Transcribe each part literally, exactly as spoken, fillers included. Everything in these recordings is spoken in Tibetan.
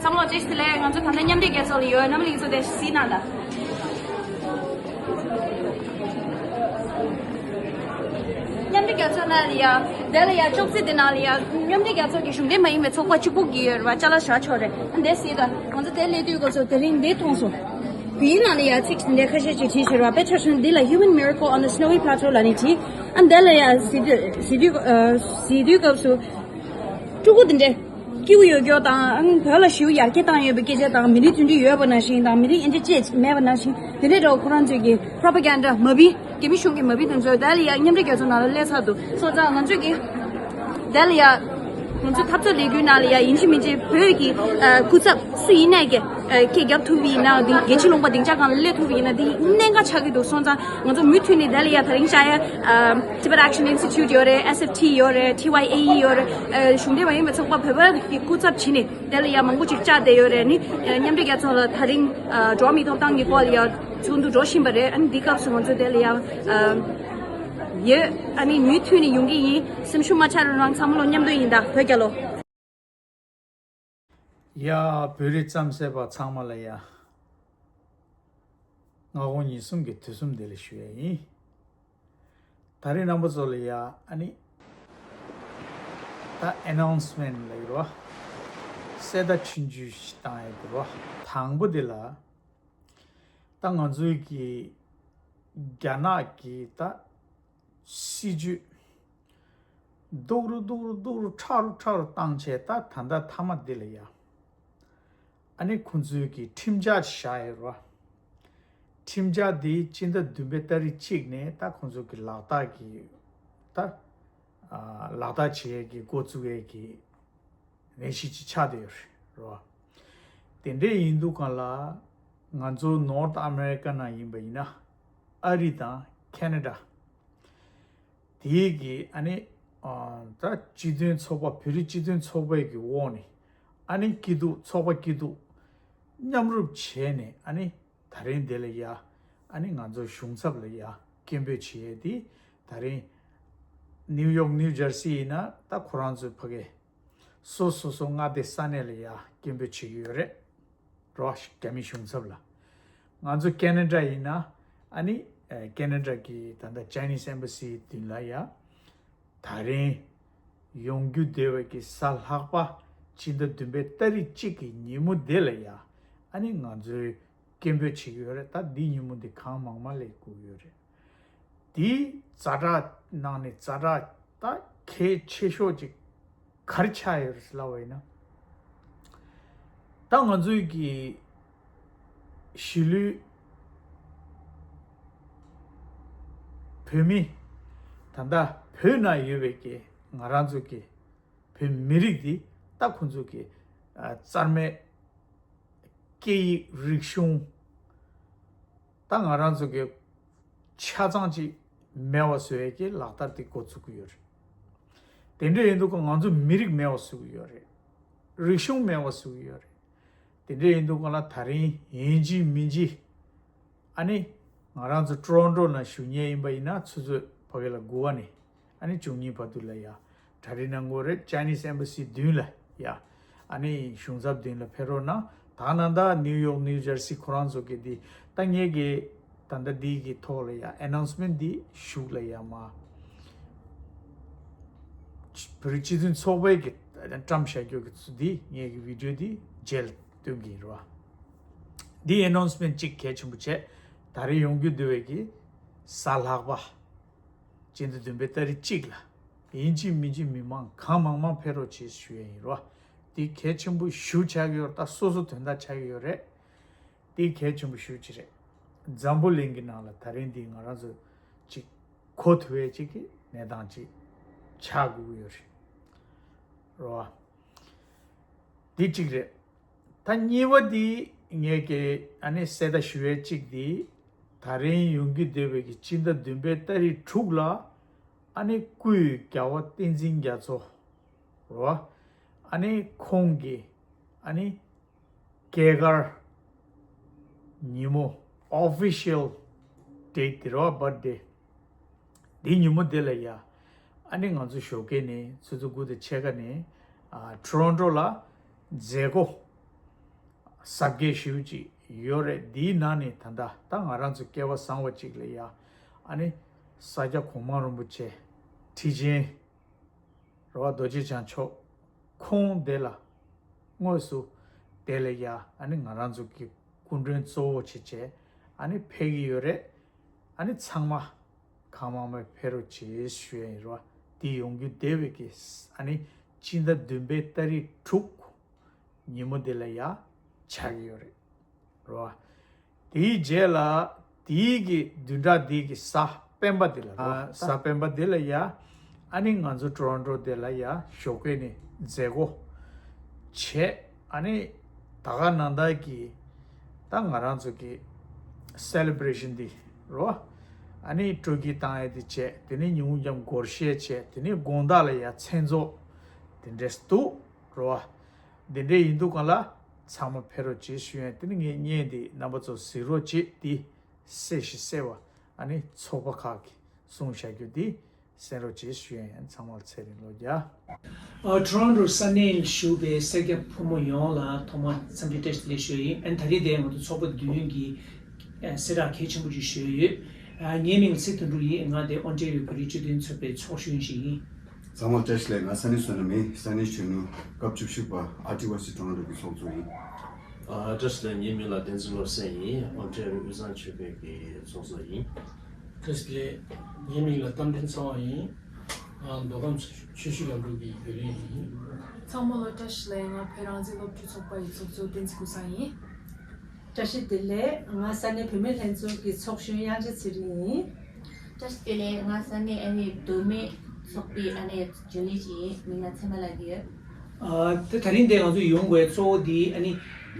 བསམ་བློ་ཅེས་ལས་ང་ཚོ་ད་ལྟ་མཉམ་འབྲེལ་རྒྱལ་ཚོགས་ལ་ཡོད། རྣམ་པ་ལྷན་རྒྱས་ཚོ་དེ་གཟིགས་གནང་དང་། མཉམ་འབྲེལ་རྒྱལ་ཚོགས་ནང་ལ་ཡ། དེ་ལ་ཡ་ཅོག་ཙེ་དེ་ནང་ལ་ཡ་མཉམ་འབྲེལ་རྒྱལ་ཚོགས་ཀྱི་གཞུང་འབྲེལ་མ་ཡིན་པའི་ཚོགས་པ་གཅིག་པོ་གི་ཡོད་རེད་པ། ཅ་ལག་བཞག་ཆོག་རེད། ཨ་འདི་གཟིགས་དང་། ང་ཚོ་དེ་སླེབས་དུས་སྐབས་སུ་དེ་རིང་འདི་མཐོང་སོང་། བོད་ཡིག་ནང་ལ་ཡ་ཚིག་འདི་ཁ་ཤས་ཅིག་བྲིས་བྱས་རེད་པ། དཔེ་ཆ་བཞག་ན་འདི་ལ་Human Miracle on the Snowy Plateau ལབ་ནས་བྲིས། ཨ་འདི་ལ་ཡ་གཟིགས་དུས་གཟིགས་དུས་ཨ་གཟིགས་དུས་སྐབས་སུ་ཕྲུ་གུ་འདི་འདྲས། སྐྱིད་པོ་ཡོད་རྒྱུ་དང་། ཨང་། བོད་ལ་ཞེ་པོ་ཡར་རྒྱས་བཏང་ཡོད་པའི་སྐད་ཆ་དང་། མི་རིགས་མཐུན་སྒྲིལ་ཡོད་པ་ནང་བཞིན་དང་། མི་རིགས་དབྱེ་འབྱེད་ཅེས་མེད་པ་ནང་བཞིན། དེ་འདྲའི་འདྲ་བོ་ཁོ་རང་ཚོས་ཀྱི་propaganda མ་བི་རྒྱ་མི་གཞུང་གི་མ་བི་དེ་ཚོ་དེ་ལ་ཡ་མཉམ་འབྲེལ་རྒྱལ་ཚོགས་ནང་ལ་སླེབས་ཚར་འདུག་སོང་ཙང་ང་ཚོས་ཀྱི་དེ་ལ་ཡ་ང་ཚོ་འཐབ་རྩོད་ལས་འགུལ་ནང་ལ་ཡ་ཡིན་གཅིག་མིན་གཅིག་བོད་ཀྱི་ཨ་སྐུ་ཚབ་སུ་ཡིན་ནས་ཀྱི་ཨ་ཁྱེད་རྒྱབ་ཐུབ་པ་ཡིན་ན། འདི་རྒྱལ་སྤྱིའི་ལུང་པ་སྡིངས་ཆ་སྒང་ལ་སླེབས་ཐུབ་པ་ཡིན་ན། འདི་གནད་འགག་ཆགས་ཀྱི་འདུག་སོང་ཙང་ང་ཚོ་མུ་མཐུད་ནས་དེ་ལ་ཡ་དེ་རིང་བཅར་ཡ་ཨ་Tibet Action Institute ཡོད་རེད། S F T ཡོད་རེད། T Y A E ཡོད་རེད། ཨ་གཞུང་འབྲེལ་མ་ཡིན་པའི་ཚོགས་པ་བོད་པ་གི་སྐུ་ཚབ་བྱས་ནས་དེ་ལ་ཡ་མང་པོ་ཅིག་བཅར་བསྡད་ཡོད་རེད། ཨ་ནི་ཨ་མཉམ་འབྲེལ་རྒྱལ་ཚོགས་ལ་དེ་རིང་ཨ་འགྲོ་བ་མིའི་ཐོབ་ཐང་གི་སྐོར་ལ་ཡ་ཚོགས་འདུ་འགྲོ་བཞིན་པ་རེད། ཨ་ནི་འདི་སྐབས་སུ་ང་ཚོ་དེ་ལ་ཡ་ཨ་ཡོད། ཨ་ནི་མུ་མཐུད་ནས་ཡོང་གི་ཡིན། སེམས་ཤུགས་མ་ཆག་རོགས་གནང་། ཚང་མ་ལོ་མཉམ་དུ་ཡིན་ད། བོད་རྒྱལ་ལོ། ཡ། བོད་རིགས་རྩམ་ཟས་པ་ཚང་མ་ལ་ཡ། སྔ་དགོང་ཉིན་གསུམ་གྱི་དུས་གསུམ་བདེ་ལེགས་ཞུ་ཡ་ཡིན། ད་རེས་རྣམ་པ་ཚོ་ལ་ཡ་ཨ་ནི་ད་ཨེ་ནའུན་སི་མེན་ཊི་ལབ་ཀྱི་རེད་པ། གསལ་བརྡ་ཆུང་ཆུང་ཞིག་བཏང་ཡ་གི་རེད་པ། དང་པོ་དེ་ལ་ད་ང་ཚོའི་གི་རྒྱ་ནག་གི་ད་སྲིད་ཇུས་སྡུག་རུ་སྡུག་རུ་སྡུག་རུ་ཁྲག་རུ་ཁྲག་རུ་བཏང་བྱས། ད་ད་ལྟ་མཐའ་མ་འདི་ལ་ཡ་ཨ་ནི་ཁོང་ཚོའི་གི་ཁྲིམས་འཆར་བཞག་ཡོད་རེད་པ། ཁྲིམས་འཆར་འདི་སྤྱི་ཟླ་བདུན་པའི་ཏ་རིག་གཅིག་ནས་ད་ཁོང་ཚོ་གི་ལག་བསྟར་གི་ད་ཨ་ལག་བསྟར་བྱེད་ཡས་ཀྱི་འགོ་བཙུགས་ཡས་ཀྱི་ནང་བཞིན་ཅིག་ཆགས་བསྡད་ཡོད་རེད་པ། དེ་འདྲ་ཡིན་དུས་སྒང་ལ་ང་ཚོ་ནོར་ཐི་ཨ་མེ་རི་ཀ་ནང་ཡིན་པ་ཡིན་ན། ཨ་རི་དང་ཁེ་ན་ཌ་དེའི་གི་ཨ་ནི་ཨ་ད་སྤྱི་མཐུན་ཚོགས་པ། བོད་རིགས་སྤྱི་མཐུན་ཚོགས་པའི་གི་འོག་ནས་ཨ་ནི་སྐྱིད་སྡུག་ཚོགས་པ་སྐྱིད་སྡུག་མཉམ་རུབ་བྱས་ནས། ཨ་ནི་ད་རིང་འདི་ལ་ཡ་ཨ་ནི་ང་ཚོ་གཞུང་ཚབ་ལ་ཡ་སྐད་འབོད་བྱེད་ཡས་དེ། ད་རིང་ནིའུ་ཡོག་ནིའུ་ཇར་སི་ཡིན་ན་ད་ཁོ་རང་ཚོའི་ཕ་གི་སོ་སོ་སོ་མངའ་སྡེ་ས་གནས་ལ་ཡ་སྐད་འབོད་བྱེད་ཀྱི་ཡོད་རེད། རོ། རྒྱ་མི་གཞུང་ཚབ་ལ། ང་ཚོ་ཁེ་ན་ཌ་ཡིན་ན་ཨ་ནི་ཨ་ཁེ་ན་ཌ་གི་ད་ལྟ་ཅའི་ནིས་ཨེམ་བྷ་སིའི་མདུན་ལ་ཡ་ད་རིང་ཡོང་རྒྱུ་བསྡད་པའི་གི་གཟའ་ལྷག་པ་སྤྱི་ཟླ་བདུན་པའི་ཏ་རིག་གཅིག་གི་ཉིན་མོ་དེ་ལ་ཡ་ཨ་ནི་ང་ཚོས་སྐད་འབོད་བྱེད་ཀྱི་ཡོད་རེད། ད་འདི་ཉིན་མོ་འདི་གང་མང་མང་སླེབས་དགོས་ཀྱི་ཡོད་རེད། དེའི་ཛ་དྲག་ནང་ནས་ཛ་དྲག་ད་གལ་ཆེ་ཤོས་ཅིག་ག་རེ་ཆགས་ཡོད་རེད་ལབ་པ་ཡིན་ན། ད་ང་ཚོའི་གི་གཞིས་ལུས་བོད་མི། ད་ལྟ་བོད་ནང་ཡོད་པའི་གི་ང་རང་ཚོ་གི་བོད་མི་རིགས་འདི་ད་ཁོང་ཚོ་གི་ཨ་རྩ་མེད། སྐད་ཡིག་རིག་གཞུང་ད་ང་རང་ཚོ་གི་ཆ་ཚང་ཅིག་མེད་པ་བཟོ་ཡས་ཀྱི་ལག་བསྟར་དེ་འགོ་ཚུགས་ཀྱི་ཡོད་རེད། དེ་འདྲ་ཡིན་དུས་ང་ཚོ་མི་རིགས་མེད་པ་བཟོ་གི་ཡོད་རེད། རིག་གཞུང་མེད་པ་བཟོ་གི་ཡོད་རེད། དེ་འདྲ་ཡིན་དུས་ལ་ད་རིང་ཡིན་གཅིག་མིན་གཅིག་ཨ་ནི་ང་རང་ཚོ་ཊོ་རོན་ཊོ་ནང་བཞུགས་མཁན་ཡིན་པ་ཡིན་ན། ཆུ་ཚོད་ཕ་གི་ལ་དགུ་པ་ནས་ཨ་ནི་བཅུ་གཉིས་བར་དུ་ལ་ཡ་གྲ་སྒྲིག་གནང་དགོས་རེད། ཅའི་ནིས་ཨེམ་བྷ་སི་མདུན་ལ་ཡ། ཨ་ནི་གཞུང་ཚབ་མདུན་ལ་ཕེབས་རོགས་གནང་། ད་ནང་ད་ནིའུ་ཡོག་ནིའུ་ཇར་སི་ཁོ་རང་ཚོ་གི་འདི་ད་ངས་གི་ད་ལྟ་འདི་གི་ཐོག་ལ་ཡ་ཨེ་ནའུན་སི་མེན་ཊི་འདི་གཞུག་ལ་ཡ་མ་བོད་རིགས་སྤྱི་མཐུན་ཚོགས་པའི་གི་བཀྲམ་བཞག་རྒྱུ་གི་ཚུལ་འདི་ངས་གི་བི་ཌི་ཡོ་འདི་མཇལ་སྟོན་གི་ཡིན་རོ། འདི་ཨེ་ནའུན་སི་མེན་ཊི་གཅིག་གལ་ཆེན་པོ་བྱས། ད་རེས་ཡོང་རྒྱུ་འདུག་པའི་གི་གཟའ་ལྷག་པ་སྤྱི་ཟླ་བདུན་པའི་ཏ་རིག་གཅིག་ལ་ཡིན་གཅིག་མིན་གཅིག་མི་མང་གང་མང་མང་ཕེབས་རོགས་བྱེད་ཞུ་ཡ་ཡིན་རོ། འདི་གལ་ཆེན་པོ་ཞེ་པོ་ཆགས་ཀྱི་ཡོད་རེད། ད་སོ་སོ་དོན་དག་ཆགས་ཀྱི་ཡོད་རེད། འདི་གལ་ཆེན་པོ་ཞེ་པོ་ཅིག་རེད། འཛམ་བུ་གླིང་གི་ནང་ལ་ད་རིང་འདི་ང་རང་ཚོ་ཅིག་གོ་ཐུབ་པའི་ཅིག་གི་གནས་སྟངས་ཅིག་ཆགས་དགོས་ཀྱི་ཡོད་རེད། རོ། འདི་གཅིག་རེད། ད་གཉིས་པ་འདི་ངས་ཀྱི་ཨ་ནི་གསལ་བརྡ་ཞུ་ཡས་གཅིག་འདི། ད་རིང་ཡོང་གི་འདུག་པའི་གི་སྤྱི་ཟླ་བདུན་པའི་ཏ་རིག་དྲུག་ལ་ཨ་ནི་སྐུའི་རྒྱལ་བ་བསྟན་འཛིན་རྒྱ་མཚོ་རོ། ཨ་ནི་ཁོང་གི་ཨ་ནི་སྐྱེས་སྐར་ཉིན་མོ། ཨོ་ཕི་ཤལ་ཌེ་ཊི་དེ་རོ། བར་ཐི་ཌེ། འདི་ཉིན་མོ་འདི་ལ་ཡ་ཨ་ནི་ང་ཚོ་ཞོགས་ཀས་ནས་ཆུ་ཚོད་དགུ་དང་ཕྱེད་ཀ་ནས་ཨ་ཊོ་རོན་ཊོ་ལ་མཛད་སྒོ་ ཟབ་རྒྱས་ཞེ་པོ་ཅིག་ཡོད་རེད། འདིའི་ནང་ནས་ད་ལྟ་ད་ང་རང་ཚོ་སྐལ་བ་བཟང་བ་ཅིག་ལ་ཡ་ཨ་ནི་ས་སྐྱ་གོང་མ་རིན་པོ་ཆེ་ཁྲི་ཆེན་རེད་བ། རྡོ་རྗེ་འཆང་མཆོག་ཁོང་དེ་ལ་དངོས་སུ་དེ་ལ་ཡ་ཨ་ནི་ང་རང་ཚོ་གི་སྐུ་མགྲོན་གཙོ་བོ་བྱས་བྱས་ཨ་ནི་ཕེབས་ཀྱི་ཡོད་རེད། ཨ་ནི་ཚང་མ་གང་མང་མང་ཕེབས་རོགས་བྱེད་ཞུ་ཡ་ཡིན་རོ། དེ་ཡོང་རྒྱུ་དེ་བས་ཀྱི་ཨ་ནི་སྤྱི་ཟླ་བདུན་པའི་ཏ་རིག་དྲུག་ཉིན་མོ་དེ་ལ་ཡ་ཆགས་ཀྱི་ཡོད་རེད་རོ། དེའི་རྗེས་ལ་དེའི་གི་བདུན་ཕྲག་དེའི་གི་གཟའ་སྤེན་པ་དེ་ལ་རོ། གཟའ་སྤེན་པ་དེ་ལ་ཡ་ཨ་ནི་ང་ཚོ་ཊོ་རོན་ཊོ་དེ་ལ་ཡ་ཞོགས་ཀས་ནས་མཛད་སྒོ་བྱས། ཨ་ནི་ད་ག་ནང་ལྟར་གྱི་ད་ང་རང་ཚོ་གི་སེ་ལེ་བྷ་རེ་ཤན་འདི་རོ། ཨ་ནི་སྤྲོ་སྐྱིད་བཏང་ཡ་དེ་བྱས། དེ་ནས་ཉིན་གུང་མཚམས་སྒོར་གཞས་བྱས། དེ་ནས་དགོང་དག་ལ་ཡ་མཚན་ཚོགས་དེ་འདྲས་འདུག་རོ། འདི་འདྲས་ཡིན་དུས་གང་ལ་ཚང་མ་ཕེབས་རོགས་བྱེད་ཞུ་ཡ། དེ་ནས་ངས་བརྙན་འདི་རྣམ་པ་ཚོ་གཟིགས་རོགས་བྱེད། དེ་གསལ་ཞིང་གསལ་བ་ཨ་ནི་ཚོགས་པ་ཁག་གིས་གསུངས་བཞག་རྒྱུ་དེ་གསན་རོགས་བྱེད་ཞུ་ཡ་ཡིན། ཚང་མར་ཚེ་རིང་ལོ་བརྒྱ། ཨ། ཊོ་རོན་ཊོ་ས་གནས་བཞུགས་པའི་སེར་སྐྱ་ཕོ་མོ་ཡོངས་ལ་ཐོག་མར་འཚམས་འདྲི་བཀྲ་ཤིས་བདེ་ལེགས་ཞུ་ཡ་ཡིན། ཨ་ནི་ད་རེས་དེ་ང་ཚོ་ཚོགས་པ་བདུན་གྱིས་ཨ་གསལ་བསྒྲགས་གལ་ཆེན་པོ་ཅིག་ཞུས་ཡོད། ཨ། ངའི་མིང་ཚེ་དོན་གྲུབ་ཡིན། ང་དེ་ཨོན་ཊེ་རི་ཡོ་བོད་རིགས་སྤྱི་མཐུན་ཚོགས་པའི་ཚོགས་གཞོན་ཞིག་ཡིན། ཚང་མར་བཀྲ་ཤིས་བདེ་ལེགས། ང་ས་གནས་བསོད་ནམས་ཡིན། ས་གནས་གཞོན་ནུ་སྐབས་བཅུ་བཞི་པ་ཨར་ཊི་ཝའི་སི་ཊོ་རོན་ཊོ་གི་ཚོགས་གཙོ་ཡིན། ཨ། བཀྲ་ཤིས་བདེ་ལེགས། ངའི་མིང་ལ་བསྟན་འཛིན་བློ་གསལ་ཡིན། ཨོན་ཊེ་རི་ཡོ་དབུས་གཙང་ཆོལ་ཁའི་གི་ཚོགས་གཙོ་ཡིན། བཀྲ་ཤིས་བདེ་ལེགས། ངའི་མིང་ལ་རྟ་མགྲིན་ཚེ་དབང་ཡིན། ཨ། མདོ་ཁམས་ཆུ་བཞི་ལམ་ལུགས་ཀྱི་བརྒྱུད་རིམ་ཡིན། ཚང་མ་ལ་བཀྲ་ཤིས་བདེ་ལེགས། ང་བོད་རང་བཙན་སློབ་ཕྲུག་ཚོགས་པ་ཡི་ཚོགས་གཙོ་བསྟན་འཛིན་ཀུན་བཟང་ཡིན། བཀྲ་ཤིས་བདེ་ལེགས། ང་ས་གནས་བུད་མེད་ལྷན་ཚོགས་ཀྱི་ཚོགས་གཞོན་དབྱངས་ཅན་ཚེ་རིང་ཡིན། བཀྲ་ཤིས་བདེ་ལེགས། ང་ས་གནས་ཨ་ནི་མདོ་སྨད་ཚོགས་པའི་ཨ་ནི་རྒྱུན་ལས་ཅིག་ཡིན། མིང་ལ་ཚེ་མ་ལགས་ཡོད། ཨ། དེ་ད་རིང་དེ་ང་ཚོ་ཡོང་དགོས་གཙོ་བོ་དེ་ཨ་ནི་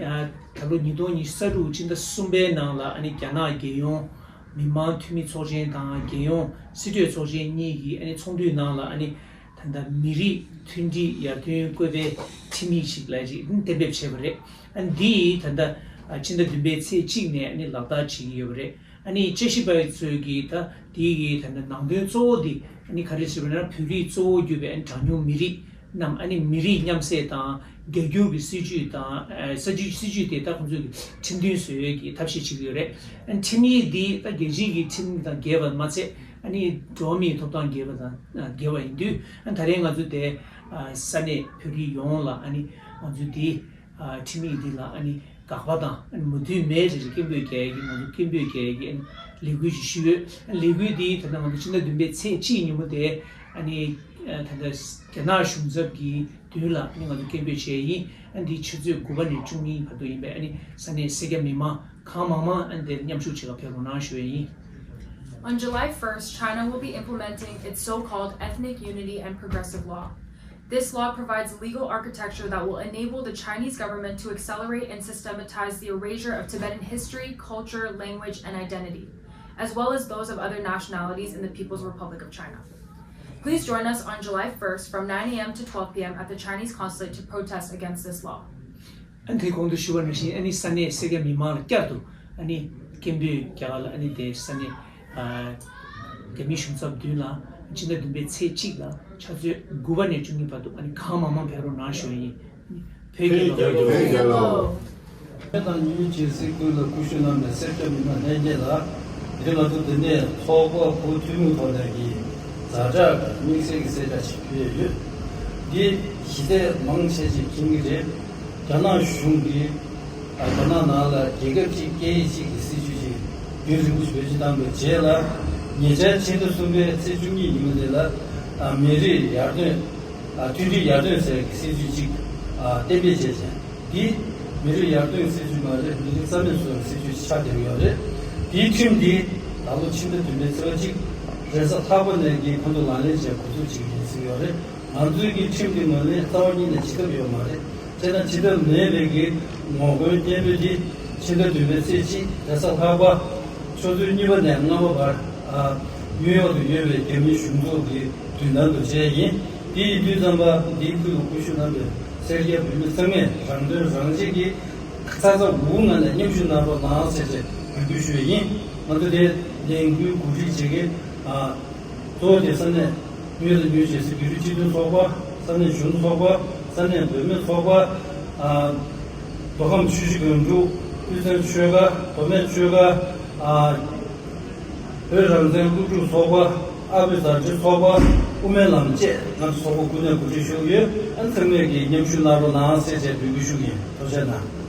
ཨ་ད་ལོ་ཉིས་སྟོང་ཉི་ཤུ་རྩ་དྲུག་སྤྱི་ཟླ་གསུམ་པའི་ནང་ལ་ཨ་ནི་རྒྱ་ནག་རྒྱལ་ཡོངས་མི་དམངས་འཐུས་མི་ཚོགས་ཆེན་དང་རྒྱལ་ཡོངས་སྲིད་གྲོས་ཚོགས་ཆེན་གཉིས་ཀྱི་ཨ་ནི་ཚོགས་འདུའི་ནང་ལ་ཨ་ནི་ད་ལྟ་མི་རིགས་མཐུན་སྒྲིལ་ཡར་ཐོན་བཀོད་པའི་ཁྲིམས་ཡིག་ཞིག་ལ་ཅིག་གཏན་འབེབས་བྱས་པ་རེད། ཨ་ནི་འདི་ད་ལྟ་ཨ་ཕྱི་ཟླ་བདུན་པའི་ཚེས་གཅིག་ནས་ཨ་ནི་ལག་བསྟར་བྱེད་ཀྱི་ཡོད་པ་རེད། ཨ་ནི་དཔྱད་ཞིབ་པ་ཚོས་ཀྱིས་ད་དེའི་གི་ད་ནང་དོན་གཙོ་བོ་འདི་ཨ་ནི་ག་རེ་ཟེར་བ་ན། བོད་རིགས་གཙོ་བོ་གྱུར་པའི་ཨ་ནི་གྲངས་ཉུང་མི་རིགས་རྣམས་ཨ་ནི་མི་རིགས་མཉམ་བསྲེས་དང་རྒྱ་སྒྱུར་གྱི་སྲིད་ཇུས་དང་། ཨ། སྲིད་ཇུས་སྲིད་ཇུས་དེ་ད་ཁོང་ཚོས་ཀྱི་ཁྲིམས་མཐུན་བཟོ་ཡས་ཀྱི་ཐབས་ཤེས་བྱེད་ཀྱི་ཡོད་རེད། ཨ་ནི་ཁྲིམས་ཡིག་འདི་ད་རྒྱལ་སྤྱིའི་གི་ཁྲིམས་དང་འགལ་བ་མ་ཚད་ཨ་ནི་འགྲོ་བ་མིའི་ཐོབ་ཐང་འགལ་བ་དང་འགལ་བ་ཡིན་དུས། ཨ་ནི་ད་རེས་ང་ཚོ་དེ་ཨ་ས་གནས་བོད་རིགས་ཡོངས་ལ་ཨ་ནི་ང་ཚོ་འདི་ཨ་ཁྲིམས་ཡིག་འདི་ལ་ཨ་ནི་དགག་པ་དང་ཨ་ནི་མོས་མཐུན་མེད་ཅེས་སྐད་འབོད་རྒྱག་ཡས་ཀྱི། ང་ཚོ་སྐད་འབོད་རྒྱག་ཡས་ཀྱི་ཨ་ནི་ལས་འགུལ་ཞིག་ཞུས་ཡོད། ཨ་ནི་ལས་འགུལ་འདི་ད་ལྟ་ང་ཚོ་ཕྱི་ཟླ་བདུན་པའི་ཚེས་གཅིག་ཉིན་མོ་དེ་ཨ་ནི་ཨ་ད་ལྟ་རྒྱ་ནག་གཞུང་ཚབ་ཀྱི་མདུན་ལ་ཨ་ནི་ང་ཚོ་སྐད་འབོད་བྱས་ཡིན། ཨ་ནི་འདི་ཆུ་ཚོད་དགུ་པ་ནས་བཅུ་གཉིས་བར་དུ་ཡིན་པས། ཨ་ནི་ས་གནས་སེར་སྐྱ་མི་མང་གང་མང་མང་ཨ་ནི་དེར་མཉམ་ཞུགས་བྱེད་པར་ཕེབས་རོགས་གནང་ཞུ་ཡས་ཡིན། On July first, China will be implementing its so-called Ethnic Unity and Progressive Law. This law provides legal architecture that will enable the Chinese government to accelerate and systematize the erasure of Tibetan history, culture, language, and identity, as well as those of other nationalities in the People's Republic of China. Please join us on July first from nine a.m. to twelve p.m. at the Chinese consulate to protest against this law. ཨ་ནི་དེ་གོང་དུ་ཞུ་བ་ནང་བཞིན་ཨ་ནི་ས་གནས་སེར་སྐྱ་མི་མང་ལ་བསྐྱར་དུ་ཨ་ནི་སྐད་འབོད་རྒྱག་ལ། ཨ་ནི་དེ་ས་གནས་ཨ་རྒྱ་མིའི་གཞུང་ཚབ་མདུན་ལ་ཕྱི་ཟླ་བདུན་པའི་ཚེས་གཅིག་ལ་ཆུ་ཚོད་དགུ་པ་ནས་བཅུ་གཉིས་བར་དུ་ཨ་ནི་གང་མང་མང་ཕེབས་རོགས་གནང་ཞུ་ཡ་ཡིན། བོད་རྒྱལ་ལོ། བོད་རྒྱལ་ལོ། བོད་དང་མྱི་རྒྱལ་སྲིད་ཀུན་ལ་སྐུ་ཞབས་གནང་བའི་སེར་སྐྱ་མི་མང་ལྷན་རྒྱས་ལ། དེ་ང་ཚོ་འདི་ནས་ཚོགས་པ་བོད་ཐུན་མོང་ཐོག་ནས་ཀྱི་ཛ་དྲག་དམིགས་བསལ་གྱི་གསལ་བསྒྲགས་ཤིག་ཕུལ་ཡས་ཡོད། འདི་ཞི་བདེ་མང་ཆེ་ཅིག་མཁྱེན་གྱི་རེད། རྒྱ་ནག་གཞུང་གིས་རྒྱ་ནག་ནང་ལ་རྒྱལ་ཁབ་གཅིག་སྐད་ཡིག་གཅིག་གི་སྲིད་ཇུས་ཤིག་རྒྱུན་རིང་པོ་ཞིག་བེད་སྤྱོད་བཏང་བའི་རྗེས་ལ། ཉེ་ཆར་ཕྱི་ཟླ་གསུམ་པའི་ཚེས་བཅུ་གཉིས་ཉིན་མོ་དེ་ལ་མི་རིགས་ཡར་ཐོན། མཐུན་སྒྲིལ་ཡར་ཐོན་ཟེར་གྱི་སྲིད་ཇུས་གཅིག་གཏན་འབེབས་བྱས་ཤིང་། འདི་མི་རིགས་ཡར་ཐོན་སྲིད་ཇུས་མ་རེད། མི་རིགས་རྩ་མེད་བཟོ་བའི་སྲིད་ཇུས་ཆགས་བསྡད་ཡོད་རེད། དེའི་ཁྲིམས་འདི་ད་ལོ་ཕྱི་ཟླ་བདུན་པའི་ཚེས་པ་གཅིག་རེས་གཟའ་ལྷག་པ་ནས་ཀྱི་ཁོང་ཚོ་ལག་ལེན་བྱས་འགོ་འཛུགས་བྱེད་ཀྱི་ཡིན་ཟེར་གྱི་ཡོད་རེད། ང་ཚོའི་གི་ཁྲིམས་འདི་ངོས་ལེན་རྩ་བ་ཉིད་ནས་བྱེད་ཐབས་ཡོད་མ་རེད། བྱས་ན་བྱེད་ཐབས་མེད་པའི་གི་ངོ་རྒོལ་སྙན་འབུལ་འདི་ཕྱི་ཟླ་བདུན་པའི་ཚེས་གཅིག་རེས་གཟའ་ལྷག་པ་ཆུ་ཚོད་གཉིས་པ་ནས་ལྔ་པ་བར། ཨ། ནིའུ་ཡོག་ཏུ་ཡོད་པའི་རྒྱ་མིའི་གཞུང་ཚོགས་ཀྱི་མདུན་ཐང་དུ་བྱས་ཡིན། དེ་ཡིན་དུས་ཙམ་པ་འདིའི་ཁུལ་དུ་སྐུ་ཞབས་གནང་བའི་སེར་སྐྱ་བོད་མི་ཚང་མས་རང་དོན་རང་གཅེས་ཀྱིས་ཚ་ཚ་འུར་འུར་ངང་ནས་མཉམ་ཞུགས་གནང་རོགས་གནང་ཟེར་ཏེ་འབོད་སྐུལ་ཞུ་ཡི་ཡིན། ང་ཚོ་དེ་ལས་འགུལ་གོ་སྒྲིག་བྱེད་མཁན། ཨ། གཙོ་བོ་དེ་ས་གནས་དངུལ་དང་དངུལ་བྱེད་སའི་བོད་རིགས་སྤྱི་མཐུན་ཚོགས་པ། ས་གནས་གཞོན་ནུ་ཚོགས་པ། ས་གནས་བུད་མེད་ཚོགས་པ། ཨ། མདོ་ཁམས་ཆུ་བཞི་སྒང་དྲུག་དབུས་གཙང་ཆོལ་ཁ། མདོ་སྨད་ཆོལ་ཁ། ཨ། བོད་རང་བཙན་སློབ་ཕྲུག་ཚོགས་པ། ཨ་བྷི་ཛ་དྲི་ཚོགས་པ། དབུ་མའི་ལམ་བཅས་ང་ཚོ་ཚོགས་པ་ཀུན་ནས་གོ་སྒྲིག་ཞུ་གི་ཡོད། ཨ་ནི་ཚང་མས་ཀྱིས་མཉམ་ཞུགས་གནང་རོགས་གནང་ཟེར་བྱས་འབོད་སྐུལ་ཞུ་གི་ཡིན། ཐུགས་རྗེ་གནང་།